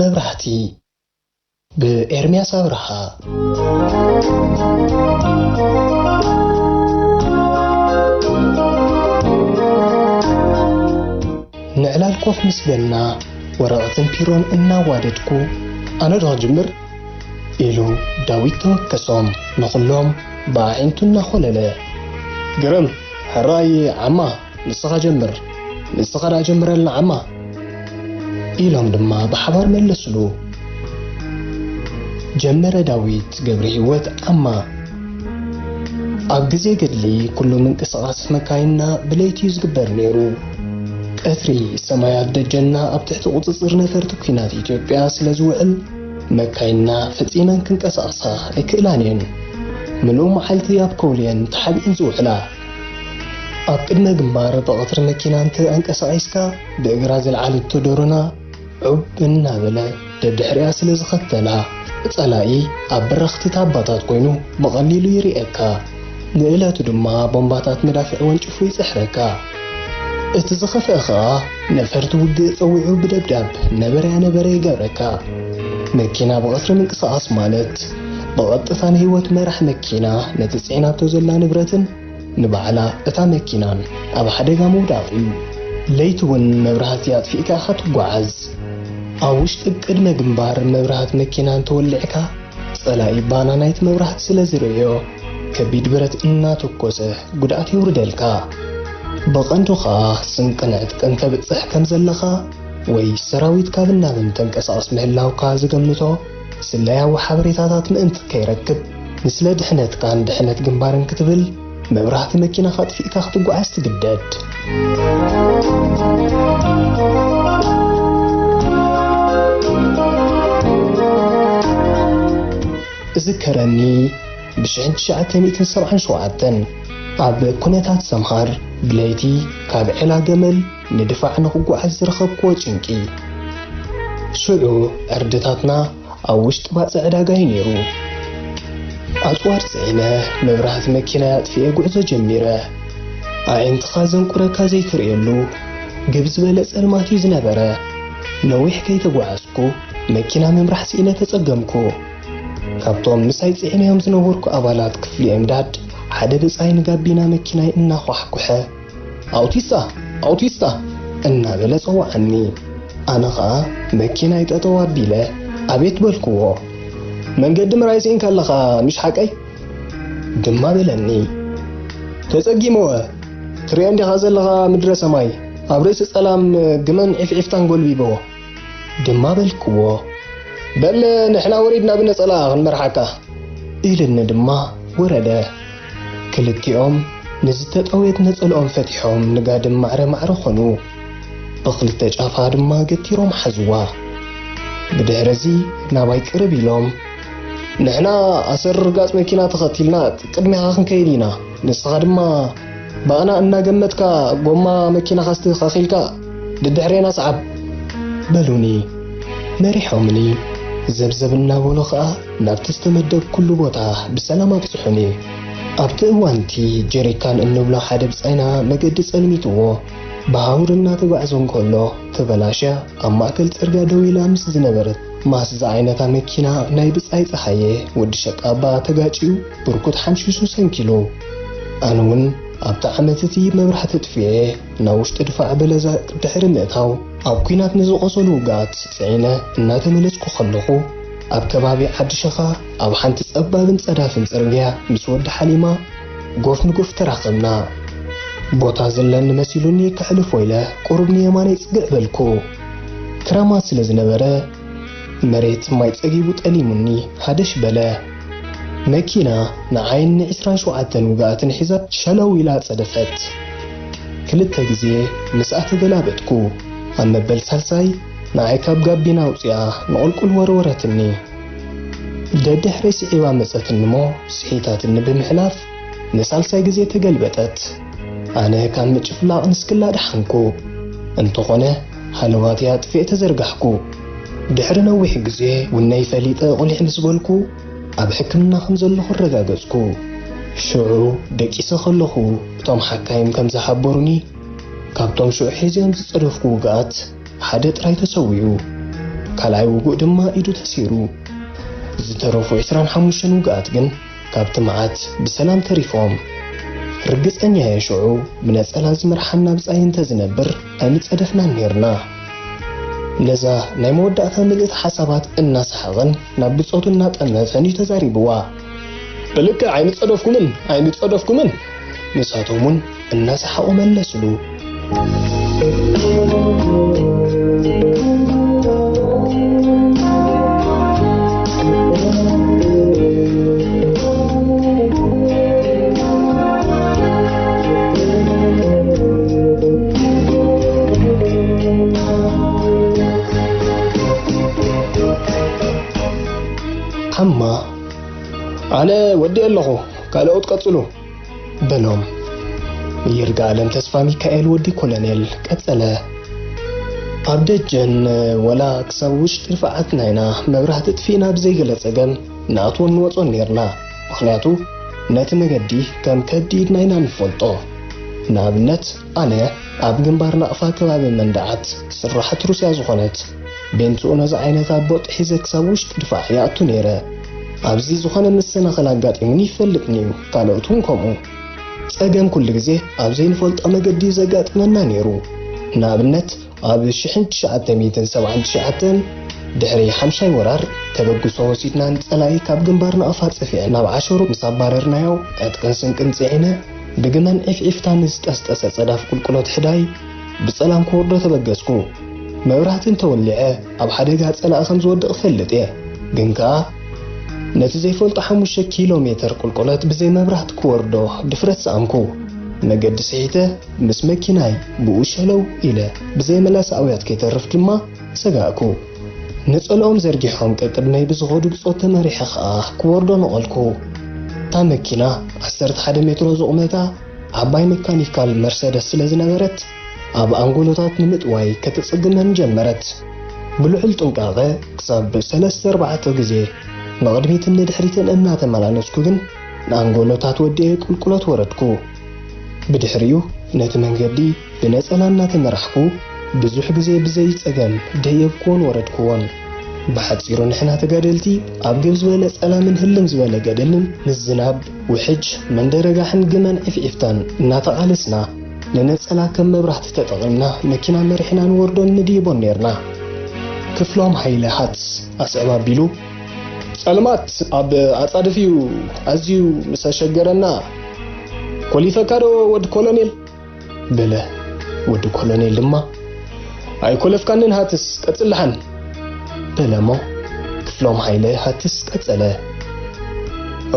መብራህቲ ብኤርምያስ ኣብርሃ። ንዕላል ኮፍ ምስ በልና ወረቐትን ፒሮን እናዋደድኩ፣ "ኣነ ዶ ክጅምር?" ኢሉ ዳዊት ተወከሶም። ንኹሎም ብኣዒንቱ እናኾለለ፣ "ግርም፣ ሕራይ ዓማ፣ ንስኻ ጀምር፣ ንስኻ ደኣ ጀምረልና ዓማ!" ኢሎም ድማ ብሓባር መለስሉ። ጀመረ ዳዊት ገብረሂወት ዓማ። ኣብ ግዜ ገድሊ ኩሉ ምንቅስቓስ መካይንና ብለይቲ እዩ ዝግበር ነይሩ። ቀትሪ ሰማይ ኣብ ደጀንና ኣብ ትሕቲ ቁጽጽር ነፈርቲ ኲናት ኢትዮጵያ ስለ ዝውዕል፣ መካይንና ፈጺመን ክንቀሳቐሳ ኣይክእላን እየን። ምሉእ መዓልቲ ኣብ ከውሊ እየን ተሓቢእን ዝውዕላ። ኣብ ቅድመ ግንባር ብቐትሪ መኪና እንተ ኣንቀሳቒስካ፣ ብእግራ ዝለዓለቶ ደሮና ዑብ እናበለ ደድሕሪኣ ስለ ዝኸተላ፣ ጸላኢ ኣብ በረኽቲ ታባታት ኮይኑ ብቐሊሉ ይርእየካ። ንእለቱ ድማ ቦምባታት መዳፍዕ ወንጭፉ ይጽሕረካ። እቲ ዝኸፍአ ኸኣ፣ ነፈርቲ ውግእ ጸዊዑ ብደብዳብ ነበረያ ነበረ ይገብረካ። መኪና ብቐትሪ ምንቅስቓስ ማለት፣ ብቐጥታ ንህይወት መራሕ መኪና፣ ነቲ ጽዒናቶ ዘላ ንብረትን ንባዕላ እታ መኪናን ኣብ ሓደጋ ምውዳቕ እዩ። ለይቲ እውን መብራህቲ ኣጥፊእካ ኢኻ ትጓዓዝ። ኣብ ውሽጢ ቅድመ ግንባር መብራህቲ መኪና እንተወሊዕካ፣ ጸላኢ ባና ናይቲ መብራህቲ ስለ ዝርእዮ፣ ከቢድ ብረት እናተኮሰ ጉድኣት የውርደልካ። ብቐንዱ ኸኣ ስንቅን ዕጥቅን ተብጽሕ ከም ዘለኻ ወይ ሰራዊት ካብን ናብን ተንቀሳቕስ ምህላውካ ዝገምቶ ስለያዊ ሓበሬታታት ምእንቲ ከይረክብ፣ ንስለ ድሕነትካን ድሕነት ግንባርን ክትብል፣ መብራህቲ መኪናኻ ኣጥፊእካ ክትጓዓዝ ትግደድ። እዝከረኒ፣ ብሽሕን ትሽዓተ ሚእትን ሰብዓን ሸውዓተን ኣብ ኩነታት ሰምሃር ብለይቲ ካብ ዔላ ገመል ንድፋዕ ንኽጓዓዝ ዝረኸብክዎ ጭንቂ። ሽዑ ዕርድታትና ኣብ ውሽጢ ባጽዕ ዕዳጋ እዩ ነይሩ። ኣጽዋር ጽዒነ፣ መብራህቲ መኪናይ ኣጥፊኤ ጉዕዞ ጀሚረ። ኣዒንትኻ ዘንቁረካ ዘይትርእየሉ ግብ ዝበለ ጸልማት እዩ ዝነበረ። ነዊሕ ከይተጓዓዝኩ፣ መኪና ምምራሕ ስኢነ ተጸገምኩ። ካብቶም ምሳይ ጽዒነዮም ዝነበርኩ ኣባላት ክፍሊ ኤምዳድ ሓደ ብጻይ ንጋቢና መኪናይ እናኳሕኩሐ፣ "ኣውቲስታ! ኣውቲስታ!" እናበለ ጸውዓኒ። ኣነ ኸኣ መኪናይ ጠጠው ኣቢለ፣ "ኣቤት?" በልክዎ። "መንገዲ ምርኣይ ስኢንካ ኣለኻ፣ ምሽ ሓቀይ?" ድማ በለኒ። "ተጸጊመወ፣ ትርእዮ እንዲኻ ዘለኻ ምድረ ሰማይ፣ ኣብ ርእሲ ጸላም ግመን ዒፍዒፍታን ጎልቢበዎ." ድማ በልክዎ። "በል ንሕና ወሪድና ብነጸላ ክንመርሓካ!" ኢልኒ ድማ ወረደ። ክልቲኦም ንዝተጠውየት ነጸልኦም ፈቲሖም ንጋድም ማዕረ ማዕረ ኾኑ። ብኽልተ ጫፋ ድማ ገቲሮም ሓዝዋ። ብድሕርዚ ናባይ ቅርብ ኢሎም፣ "ንሕና ኣሰር ርጋጽ መኪና ተኸቲልና ቅድሜኻ ክንከይድ ኢና። ንስኻ ድማ ብኣና እናገመትካ ጎማ መኪናኻ ኣስተኻኺልካ ደድሕሬና ሰዓብ!" በሉኒ። መሪሖምኒ። ዘብዘብ እናበሉ ኸኣ ናብቲ ዝተመደብኩሉ ቦታ ብሰላም ኣብጽሑኒ። ኣብቲ እዋንቲ ጀሪካን እንብሎ ሓደ ብጻይና መገዲ ጸልሚትዎ ብሃውሪ እናተጓዕዘ እንከሎ ተበላሽያ ኣብ ማእከል ጽርግያ ደው ኢላ ምስ ዝነበረት ማስ ዝዓይነታ መኪና ናይ ብጻይ ጸሃየ ወዲ ሸቃባ ተጋጭዩ ብርኩት ሓምሺሱ ሰንኪሉ። ኣነ እውን ኣብቲ ዓመት እቲ መብራህቲ ኣጥፊኤ ናብ ውሽጢ ድፋዕ በለዛ ድሕሪ ምእታው፣ ኣብ ኲናት ንዝቖሰሉ ውጉኣት ጽዒነ እናተመለስኩ ከለኹ፣ ኣብ ከባቢ ዓዲ ሸኻ ኣብ ሓንቲ ጸባብን ጸዳፍን ጽርግያ ምስ ወዲ ሓሊማ ጎፍ ንጎፍ ተራኸብና። ቦታ ዘለኒ መሲሉኒ ከሕልፎ ኢለ ቁሩብ ንየማነይ ጽግዕ በልኩ። ክራማት ስለ ዝነበረ፣ መሬት ማይ ጸጊቡ ጠሊሙኒ ሃደሽ በለ። መኪና ንዓይን ንዒስራን ሸውዓተን ውግኣትን ሒዛ ሸለው ኢላ ጸደፈት። ክልተ ግዜ ምስኣ ተገላበጥኩ። ኣብ መበል ሳልሳይ ንዓይ ካብ ጋቢና ኣውጺኣ ንቑልቁል ወርወረትኒ። ደድሕረይ ስዒባ መጸትኒ እሞ ስሒታትኒ ብምሕላፍ ንሳልሳይ ግዜ ተገልበጠት። ኣነ ካብ ምጭፍላቕ ንስክላ ደሓንኩ። እንተኾነ ሃለዋተይ ኣጥፊኤ ተዘርጋሕኩ። ድሕሪ ነዊሕ ግዜ ውነይ ፈሊጠ ቁሊሕ ምስ በልኩ ኣብ ሕክምና ከም ዘለኹ ኣረጋገጽኩ። ሽዑ ደቂሰ ከለኹ እቶም ሓካይም ከም ዝሓበሩኒ፣ ካብቶም ሽዑ ሒዘዮም ዝጸደፍኩ ውግኣት ሓደ ጥራይ ተሰዊኡ። ካልኣይ ውጉእ ድማ ኢዱ ተሲሩ። ዝተረፉ ዕስራን ሓሙሽተን ውጉኣት ግን ካብቲ መዓት ብሰላም ተሪፎም። ርግጸኛ እየ ሽዑ ብነጸላ ዝመርሓና ብጻይ እንተ ዝነብር ኣይምጸደፍናን ኔርና። ነዛ ናይ መወዳእታ ምልእቲ ሓሳባት እናሰሓቐን ናብ ብጾቱ እናጠመተን እዩ ተዛሪብዋ። ብልክዕ ኣይምጸደፍኩምን፣ ኣይምጸደፍኩምን። ንሳቶም እውን እናሰሓቑ መለስሉ። ሓማ፣ ኣነ ወዲኤ ኣለኹ፣ ካልኦት ቀጽሉ። በሎም። ይርጋኣለም ተስፋ ሚካኤል ወዲ ኮሎኔል ቀጸለ። ኣብ ደጀን ወላ ክሳብ ውሽጢ ድፋዓት ናይና መብራህቲ ጥፊእና ብዘይገለ ጸገም ንኣትዎን ንወጾን ኔርና። ምኽንያቱ ነቲ መገዲ ከም ከብዲ ኢድና ኢና ንፈልጦ። ንኣብነት ኣነ ኣብ ግንባር ናቕፋ ከባቢ መንደዓት ስራሕቲ ሩስያ ዝኾነት ቤንትኡ ነዚ ዓይነት ኣቦጥ ሒዘ ክሳብ ውሽጢ ድፋዕ ይኣቱ ኔረ። ኣብዚ ዝኾነ መሰናኸል ኣጋጢሙኒ ይፈልጥን እዩ፣ ካልኦት እውን ከምኡ። ጸገም ኩሉ ግዜ ኣብ ዘይንፈልጦ መገዲ እዩ ዘጋጥመና ኔሩ። ንኣብነት ኣብ ሽሕን ትሽዓተ ሚእትን ሰብዓን ትሽዓተን ድሕሪ ሓምሻይ ወራር ተበግሶ ወሲድና ንጸላኢ ካብ ግንባር ናቕፋ ጸፊዐ ናብ ዓሸሩ ምስ ኣባረርናዮ ዕጥቅን ስንቅን ጽዒነ ብግመን ዒፍዒፍታ ንዝጠስጠሰ ጸዳፍ ቁልቁሎት ሕዳይ ብጸላም ክወርዶ ተበገስኩ። መብራህቲ እንተወሊዐ ኣብ ሓደጋ ጸላኢ ከም ዝወድቕ እፈልጥ እየ። ግን ከኣ ነቲ ዘይፈልጦ ሓሙሽተ ኪሎ ሜተር ቁልቁለት ብዘይ መብራህቲ ክወርዶ ድፍረት ሰኣንኩ። መገዲ ስሒተ ምስ መኪናይ ብኡ ሸለው ኢለ ብዘይ መላሲ ኣውያት ከይተርፍ ድማ ሰጋእኩ። ነጸልኦም ዘርጊሖም ቀቅድመይ ብዝኸዱ ብጾት ተመሪሐ ከኣ ክወርዶ ነቐልኩ። እታ መኪና ዓሰርተ ሓደ ሜትሮ ዝቑመታ ዓባይ መካኒካል መርሰደስ ስለ ዝነበረት፣ ኣብ ኣንጎሎታት ንምጥዋይ ክትጽግመኒ ጀመረት። ብልዑል ጥንቃቐ ክሳብ ሰለስተ ኣርባዕተ ግዜ ንቕድሚትን ንድሕሪትን እናተመላለስኩ ግን ንኣንጎሎታት ወዲኤ ቁልቁለት ወረድኩ። ብድሕሪኡ ነቲ መንገዲ ብነጸላ እናተመራሕኩ ብዙሕ ግዜ ብዘይ ጸገም ደየብኩዎን ወረድኩዎን። ብሓጺሩ ንሕና ተጋደልቲ ኣብ ግብ ዝበለ ጸላምን ህልም ዝበለ ገደልን ምስ ዝናብ፣ ውሕጅ፣ መንደረጋሕን ግመን ዒፍዒፍታን እናተቓለስና ንነጸላ ከም መብራህቲ ተጠቒምና መኪና መሪሕና ንወርዶን ንድይቦን ኔርና። ክፍሎም ሃይለ ሃትስ ኣስዕብ ኣቢሉ፣ ጸልማት ኣብ ኣጻድፍ እዩ ኣዝዩ ምስ ኣሸገረና፣ ኮሊፈካ ዶ ወዲ ኮሎኔል? በለ። ወዲ ኮሎኔል ድማ፣ ኣይኮለፍካንን ሃትስ፣ ቀጽል ደሓን። በለ እሞ ክፍሎም ሃይለ ሃትስ ቀጸለ።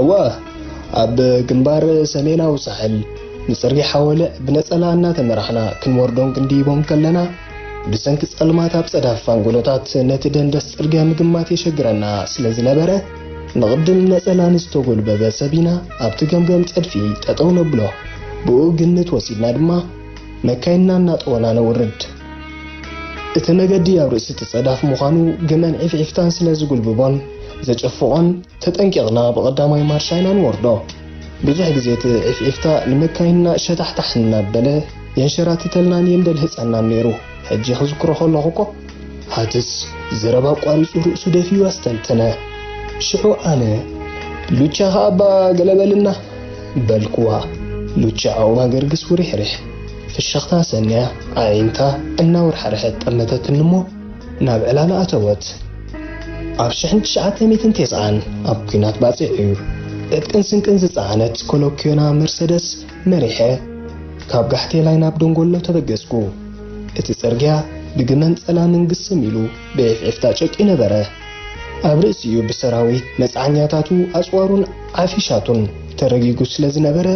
እወ፣ ኣብ ግንባር ሰሜናዊ ሳሕል ንጽርጊ ሓወልዕ ብነጸላ እናተመራሕና ክንወርዶን ክንድይቦን ከለና፣ ብሰንኪ ጸልማት ኣብ ጸዳፍ ኣንጎሎታት ነቲ ደንደስ ጽርግያ ምግማት የሸግረና ስለ ዝነበረ፣ ንቕድም ነጸላ ንዝተጎልበበ ሰብ ኢና ኣብቲ ገምገም ጸድፊ ጠጠው ነብሎ። ብኡ ግምት ወሲድና ድማ መካይንና እናጠወና ነውርድ። እቲ መገዲ ኣብ ርእሲ እቲ ጸዳፍ ምዃኑ ግመን ዒፍዒፍታን ስለ ዝጉልብቦን ዘጨፍቖን ተጠንቂቕና ብቐዳማይ ማርሻ ኢና ንወርዶ። ብዙሕ ግዜ እቲ ዒፍዒፍታ ንመካይንና ሸታሕታሕ እናበለ የንሸራትተልናን የንደልህጸናን ነይሩ። ሕጂ ክዝክሮ ከለኹ እኮ። ሃትስ ዘረባ ኣቋሪጹ ርእሱ ደፊኡ ኣስተንተነ። ሽዑ ኣነ፣ "ሉቻ ኸኣ እባ ገለ በልና?" በልኩዋ። ሉቻ ኣእዋም ገርግስ ውሪሕሪሕ። ፍሽኽታ ሰንያ ኣዒንታ እናወርሓርሐት ጠመተትኒ እሞ ናብ ዕላል ኣተወት። ኣብ ሽሕን ትሽዓተ ሚእትን ተስዓን ኣብ ኲናት ባጽዕ እዩ። ዕጥቅን ስንቅን ዝጸዓነት ኮሎኪዮና መርሰደስ መሪሐ ካብ ጋሕቴላይ ናብ ደንጎሎ ተበገስኩ። እቲ ጽርግያ ብግመን ጸላምን ግስም ኢሉ ብዒፍዒፍታ ጨቂዩ ነበረ። ኣብ ርእሲኡ ብሰራዊት መጽዓኛታቱ፣ ኣጽዋሩን ዓፊሻቱን ተረጊጉ ስለ ዝነበረ፣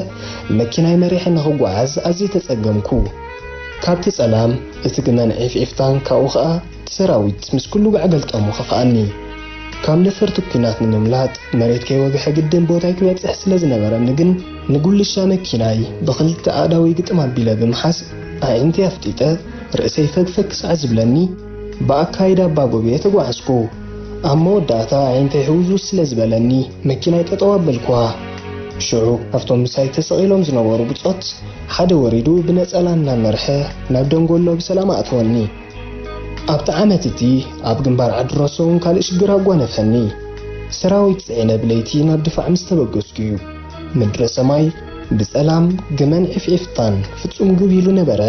መኪናይ መሪሐ ንኽጓዓዝ ኣዝየ ተጸገምኩ። ካብቲ ጸላም፣ እቲ ግመን ዒፍዒፍታን ካብኡ ኸኣ እቲ ሰራዊት ምስ ኩሉ ጋዕ ገልጠሙ ኸፍኣኒ። ካብ ነፈርቲ ኲናት ንምምላጥ መሬት ከይወግሐ ግድን ቦታይ ክበጽሕ ስለ ዝነበረኒ ግን፣ ንጉልሻ መኪናይ ብኽልተ ኣእዳወይ ግጥም ኣቢለ ብምሓዝ፣ ኣዒንተይ ኣፍጢጠ፣ ርእሰይ ፈግፈግ ክሳዕ ዝብለኒ፣ ብኣካይዳ ኣባጎብየ ተጓዓዝኩ። ኣብ መወዳእታ ኣዒንተይ ሕውዝውዝ ስለ ዝበለኒ፣ መኪናይ ጠጠው ኣበልኩዋ። ሽዑ ካብቶም ምሳይ ተሰቒሎም ዝነበሩ ብጾት ሓደ ወሪዱ ብነጸላ እናመርሐ ናብ ደንጎሎ ብሰላም ኣእተወኒ። ኣብቲ ዓመት እቲ ኣብ ግንባር ዓዲ ሮሶ እውን ካልእ ሽግር ኣጓነፈኒ። ሰራዊት ጽዒነ ብለይቲ ናብ ድፋዕ ምስ ተበገስኩ እዩ። ምድረ ሰማይ ብጸላም ግመን ዒፍዒፍታን ፍጹም ግብ ኢሉ ነበረ።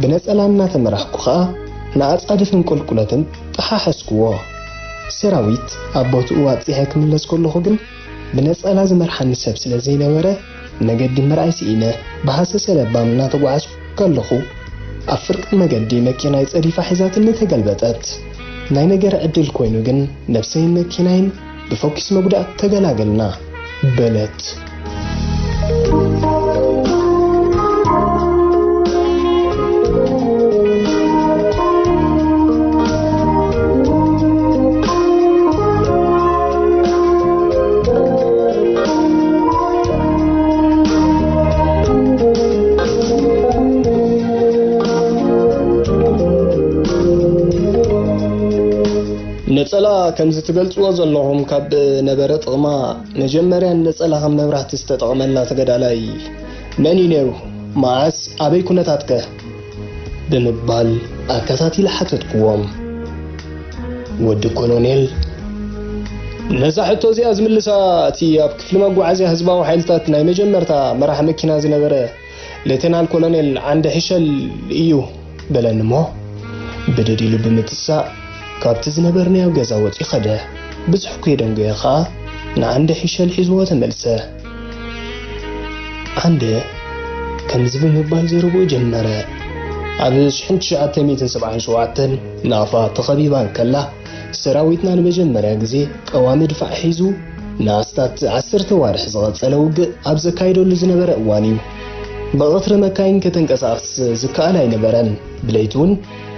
ብነጸላ እናተመራሕኩ ኸኣ ንኣጻድፍን ቁልቁለትን ጠሓሐስኩዎ። ሰራዊት ኣብ ቦትኡ ኣብጺሐ ክምለስ ከለኹ ግን ብነጸላ ዝመርሓኒ ሰብ ስለ ዘይነበረ መገዲ ምርኣይ ስኢነ ብሃሰሰ ለባም እናተጓዓዝኩ ከለኹ ኣብ ፍርቂ መገዲ መኪናይ ጸዲፋ ሒዛትኒ ተገልበጠት። ናይ ነገር ዕድል ኮይኑ ግን ነብሰይን መኪናይን ብፎኪስ መጉዳእቲ ተገላገልና በለት። ነጸላ ከምዚ ትገልጽዎ ዘለኹም ካብ ነበረ ጥቕማ፣ መጀመርያ ንነጸላ ከም መብራህቲ ዝተጠቕመላ ተገዳላይ መን እዩ ነይሩ? መዓስ? ኣበይ ኩነታትከ? ብምባል ኣከታቲለ ሓተትክዎም። ወዲ ኮሎኔል፣ ነዛ ሕቶ እዚኣ ዝምልሳ እቲ ኣብ ክፍሊ መጓዓዝያ ህዝባዊ ሓይልታት ናይ መጀመርታ መራሒ መኪና ዝነበረ ሌተናል ኮሎኔል ዓንደ ሒሸል እዩ በለኒ እሞ፣ ብድድ ኢሉ ብምትሳእ ካብቲ ዝነበርናዮ ገዛ ወጺኡ ኸደ። ብዙሕ ከይደንጎየ ኸኣ ንዓንደ ሒሸል ሒዝዎ ተመልሰ። ዓንደ ከምዚ ብምባል ዘረብኡ ጀመረ። ኣብ ሽሕን ትሽዓተ ሚእትን ሰብዓን ሸውዓተን ናቕፋ ተኸቢባ እንከላ፣ ሰራዊትና ንመጀመርያ ግዜ ቀዋሚ ድፋዕ ሒዙ ንኣስታት ዓሰርተ ኣዋርሕ ዝቐጸለ ውግእ ኣብ ዘካይደሉ ዝነበረ እዋን እዩ። ብቐትሪ መካይን ከተንቀሳቕስ ዝከኣል ኣይነበረን። ብለይቲ እውን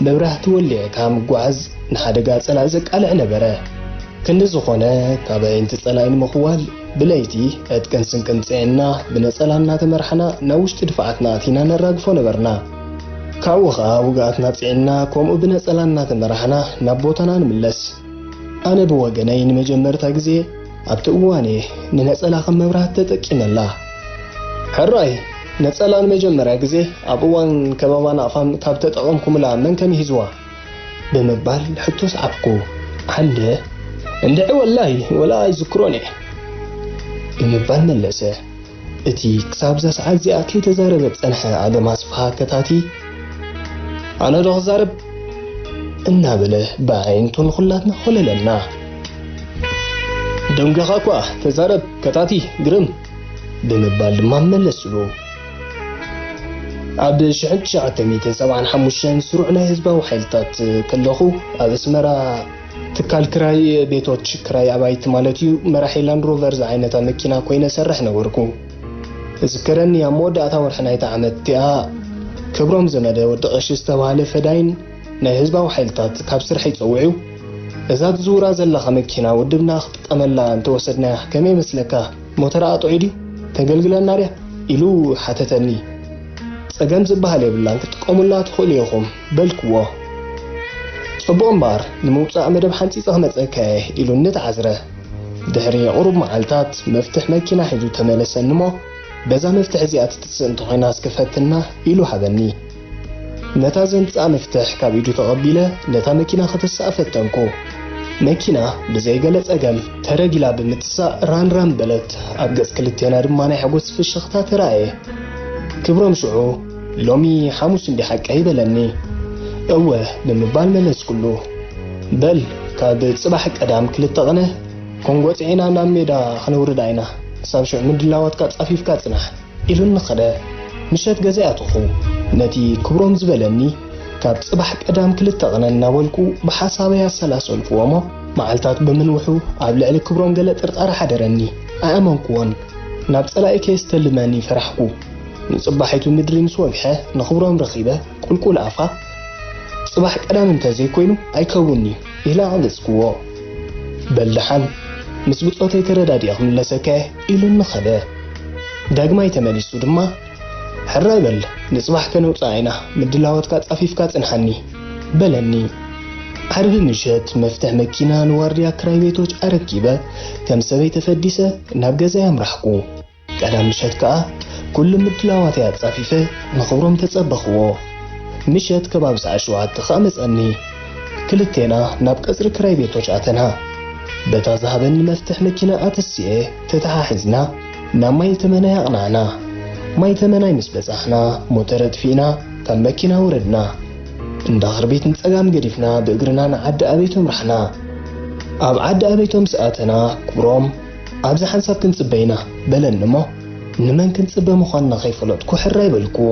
መብራህቲ ወሊዕካ ምጓዓዝ ንሓደጋ ጸላኢ ዘቃልዕ ነበረ። ክንዲ ዝኾነ፣ ካብ ኣዒንቲ ጸላኢ ንምኽዋል ብለይቲ ዕጥቅን ስንቅን ጽዒንና ብነጸላ እናተመርሓና ናብ ውሽጢ ድፋዓትና ኣቲና ነራግፎ ነበርና። ካብኡ ኸኣ ውግኣትና ጽዒንና ከምኡ ብነጸላ እናተመራሕና ናብ ቦታና ንምለስ። ኣነ ብወገነይ ንመጀመርታ ግዜ ኣብቲ እዋን እየ ንነጸላ ከም መብራህቲ ተጠቂመላ። ሕራይ፣ ነጸላ ንመጀመርያ ግዜ ኣብ እዋን ከበባ ናቕፋ ካብ ተጠቐምኩምላ መን ከም ይሂዝዋ? ብምባል ሕቶ ሰዓብኩ። ዓንደ፣ እንድዒ ወላይ ወላ ኣይዝክሮን እየ ብምባል መለሰ። እቲ ክሳብ እዛ ሰዓት እዚኣ ከይተዛረበ ዝጸንሐ ኣገም ኣስፍሃ ከታቲ፣ ኣነ ዶ ክዛረብ? እናበለ ብኣዒንቱ ንኹላትና ኾለለና። ደንጊኻ እኳ ተዛረብ ከታቲ ግርም! ብምባል ድማ መለስሉ። ኣብ ሽሕን ትሽዓተ ሚእትን ሰብዓን ሓሙሽተን ስሩዕ ናይ ህዝባዊ ሓይልታት ከለኹ፣ ኣብ ኣስመራ ትካል ክራይ ቤቶች፣ ክራይ ኣባይቲ ማለት እዩ፣ መራሒ ላንድ ሮቨር ዝዓይነታ መኪና ኮይነ ሰርሕ ነበርኩ። እዝከረኒ፣ ኣብ መወዳእታ ወርሒ ናይታ ዓመት እቲኣ፣ ክብሮም ዘመደ ወዲ ቀሺ ዝተባህለ ፈዳይን ናይ ህዝባዊ ሓይልታት ካብ ስርሐይ ጸዊዑ፣ እዛ ትዝውራ ዘለኻ መኪና ውድብና ክጥቀመላ እንተወሰድናያ ከመይ ይመስለካ? ሞተራ ኣጥዒ ድዩ? ተገልግለና ድያ? ኢሉ ሓተተኒ። ጸገም ዝበሃል የብላን፣ ክትጥቀሙላ ትኽእሉ ኢኹም በልክዎ። ጽቡቕ እምበኣር፣ ንምውጻእ መደብ ሓንጺጸ ክመጸካ እየ ኢሉኒ ተዓዝረ። ድሕሪ ቁሩብ መዓልታት መፍትሕ መኪና ሒዙ ተመለሰኒ እሞ፣ በዛ መፍትሕ እዚኣ ትትስእ እንተኾይና እስከ ፈትና ኢሉ ሃበኒ። ነታ ዘምጽኣ መፍትሕ ካብ ኢዱ ተቐቢለ ነታ መኪና ከተስኣ ፈተንኩ። መኪና ብዘይ ገለ ጸገም ተረግ ኢላ ብምትሳእ ራን ራን በለት። ኣብ ገጽ ክልቴና ድማ ናይ ሓጎስ ፍሽኽታ ተራእየ። ክብሮም ሽዑ፣ "ሎሚ ሓሙስ እንዲ ሓቀይ?" በለኒ። "እወ" ብምባል መለስኩሉ። "በል፣ ካብ ጽባሕ ቀዳም ክልተ ቕነ ኮንጎ ጽዒና ናብ ሜዳ ክነውርዳ ኢና። ክሳብ ሽዑ ምድላዋትካ ጻፊፍካ ጽናሕ" ኢሉኒ ኸደ። ምሸት ገዛይ ኣተኹ። ነቲ ክብሮም ዝበለኒ ካብ ጽባሕ ቀዳም ክልተ ቕነ እናበልኩ ብሓሳበይ ኣሰላሰልክዎ እሞ፣ መዓልታት ብምንውሑ ኣብ ልዕሊ ክብሮም ገለ ጥርጣረ ሓደረኒ። ኣይኣመንክዎን። ናብ ጸላኢ ከየስተልመኒ ፈራሕኩ። ንጽባሒቱ ምድሪ ምስ ወግሐ ንኽብሮም ረኺበ ቁልቁል ኣፋ፣ "ጽባሕ ቀዳም እንተ ዘይኮይኑ ኣይከውንን'ዩ" ኢለ ኣቕለጽክዎ። "በል ደሓን፣ ምስ ብጾተይ ተረዳዲኤ ክምለሰካ እየ" ኢሉኒ ኸደ። ዳግማይ ተመሊሱ ድማ፣ "ሕራይ በል፣ ንጽባሕ ከነውጽኣ ኢና፣ ምድላዋትካ ጻፊፍካ ጽንሓኒ" በለኒ። ዓርቢ ምሸት መፍትሕ መኪና ንዋርድያ ክራይ ቤቶች ኣረኪበ ከም ሰበይ ተፈዲሰ ናብ ገዛይ ኣምራሕኩ። ቀዳም ምሸት ከኣ ኩሉ ምድላዋተይ ኣጻፊፈ ንኽብሮም ተጸበኽዎ። ምሸት ከባቢ ሰዓት ሸውዓተ ከኣ መጸኒ። ክልቴና ናብ ቀጽሪ ክራይ ቤቶች ኣተና። በታ ዝሃበኒ መፍትሕ መኪና ኣተሲኤ ተተሓሒዝና ናብ ማይ ተመናይ ኣቕናዕና። ማይ ተመናይ ምስ በጻሕና፣ ሞተር ኣጥፊእና ካብ መኪና ወረድና። እንዳ ኽርቢት ንጸጋም ገዲፍና ብእግርና ንዓዲ ኣበይቶም ራሕና። ኣብ ዓዲ ኣበይቶም ምስ ኣተና፣ ክብሮም፣ "ኣብዚ ሓንሳብ ክንጽበ ኢና" በለኒ እሞ፣ ንመን ክንጽበ ምዃንና ከይፈለጥኩ ሕራይ በልክዎ።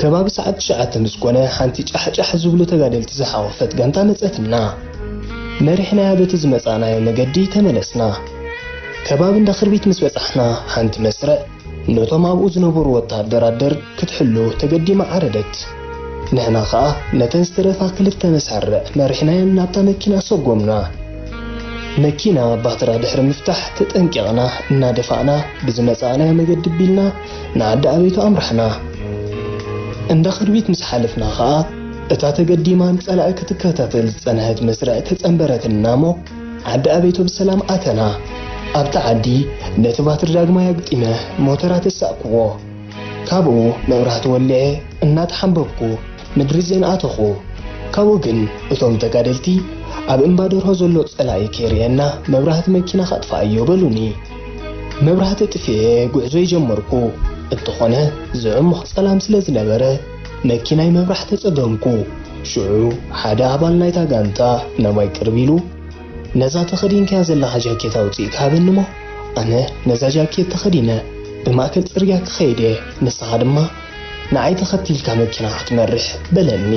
ከባቢ ሰዓት ትሽዓተ ምስ ኮነ፣ ሓንቲ ጫሕጫሕ ዝብሉ ተጋደልቲ ዝሓቖፈት ጋንታ መጸትና። መሪሕናያ በቲ ዝመጻእናዮ መገዲ ተመለስና። ከባቢ እንዳ ኽርቢት ምስ በጻሕና፣ ሓንቲ መስርዕ ነቶም ኣብኡ ዝነበሩ ወተሃደራት ደርግ ክትሕሉ ተገዲማ ዓረደት። ንሕና ኸኣ ነተን ዝተረፋ ክልተ መሳርዕ መሪሕናየን ናብታ መኪና ሰጎምና። መኪና ባትራ ድሕሪ ምፍታሕ ተጠንቂቕና እናደፋእና ብዝመጻእናዮ መገዲ ቢልና ንዓዲ ኣበይቶ ኣምራሕና። እንዳ ኽርቢት ምስ ሓለፍና ኸኣ እታ ተገዲማ ንጸላኢ ክትከታተል ዝጸንሐት መስርዕ ተጸንበረትና እሞ ዓዲ ኣበይቶ ብሰላም ኣተና። ኣብታ ዓዲ ነቲ ባትሪ ዳግማይ ኣግጢመ ሞተራ ተሳእክዎ። ካብኡ መብራህቲ ወሊዐ እናተሓምበብኩ ምድሪ ዜን ኣተኹ። ካብኡ ግን እቶም ተጋደልቲ ኣብ እምባ ደርሆ ዘሎ ጸላኢ ከይርእየና መብራህቲ መኪና ካጥፍኣዮ በሉኒ። መብራህቲ ጥፍኤ ጉዕዞይ ጀመርኩ። እንተኾነ ዝዕሙቕ ጸላም ስለ ዝነበረ መኪናይ መብራህቲ ጸገምኩ። ሽዑ ሓደ ኣባል ናይታ ጋንታ ናባይ ቅርብ ኢሉ፣ "ነዛ ተኸዲንካያ ዘለኻ ጃኬት ኣውጺእካ ሃበኒ እሞ፣ ኣነ ነዛ ጃኬት ተኸዲነ ብማእከል ጽርግያ ክኸይድ እየ፣ ንስኻ ድማ ንዓይ ተኸቲልካ መኪና ክትመርሕ" በለኒ።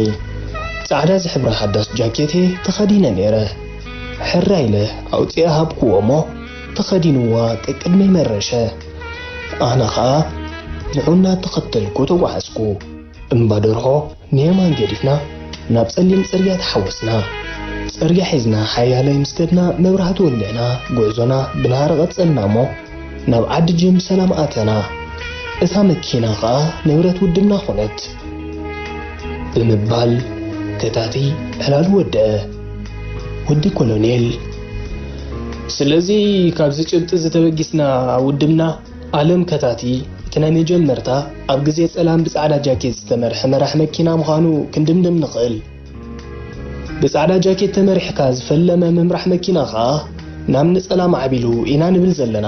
ጻዕዳ ዝሕብራ ሓዳስ ጃኬት እየ ተኸዲነ ነይረ። ሕራይ ኢለ ኣውጺኤ ሃብክዎ እሞ፣ ተኸዲንዋ ቀቅድመይ መረሸ። ኣነ ኸኣ ንዑ እናተኸተልኩ ተጓዓዝኩ። እምባ ደርሆ ንየማን ገዲፍና ናብ ጸሊም ጽርግያ ተሓወስና። ጽርግያ ሒዝና ሓያለይ ምስ ከድና መብራህቲ ወሊዕና ጉዕዞና ብናህሪ ቀጸልና እሞ ናብ ዓዲ ጅም ሰላም ኣተና። እታ መኪና ኸኣ ንብረት ውድብና ኾነት ብምባል ከታቲ ዕላሉ ወደአ። ወዲ ኮሎኔል፣ ስለዚ ካብዚ ጭብጢ እዚ ተበጊስና ውድብና ኣለም ከታቲ፣ እቲ ናይ መጀመርታ ኣብ ግዜ ጸላም ብጻዕዳ ጃኬት ዝተመርሐ መራሕ መኪና ምዃኑ ክንድምድም ንኽእል። ብጻዕዳ ጃኬት ተመሪሕካ ዝፈለመ ምምራሕ መኪና ኸኣ ናብ ንጸላም ዓቢሉ ኢና ንብል ዘለና።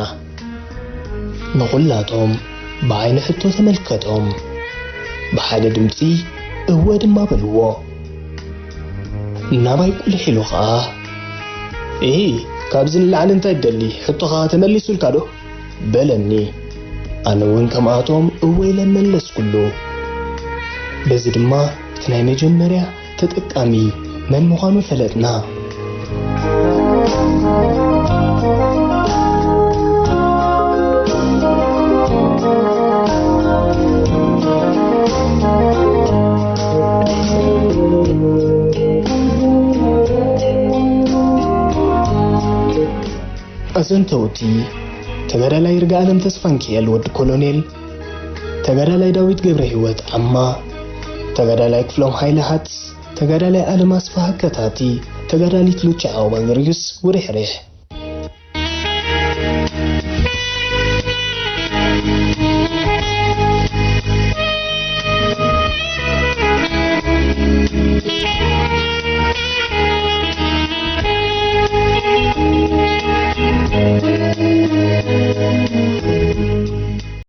ንኹላቶም ብዓይኒ ሕቶ ተመልከቶም። ብሓደ ድምጺ እወ ድማ በልዎ። ናባይ ቁልሕ ኢሉ ኸኣ፣ "እሂ፣ ካብዚ ንላዕሊ እንታይ ትደሊ? ሕቶኻ ተመሊሱልካ ዶ?" በለኒ። ኣነ እውን ከምኣቶም እወ ኢለ መለስኩሉ። በዚ ድማ እቲ ናይ መጀመርያ ተጠቃሚ መን ምዃኑ ፈለጥና። ኣዘንተውቲ፣ ተጋዳላይ ይርጋኣለም ተስፋንኪኤል ወዲ ኮሎኔል፣ ተጋዳላይ ዳዊት ገብረ ህይወት ዓማ፣ ተጋዳላይ ክፍሎም ሃይለ ሃትስ፣ ተጋዳላይ ኣለም ኣስፍሃ ከታቲ፣ ተጋዳሊት ሉቻ ኣበባ ገርጊስ ውሪሕሪሕ።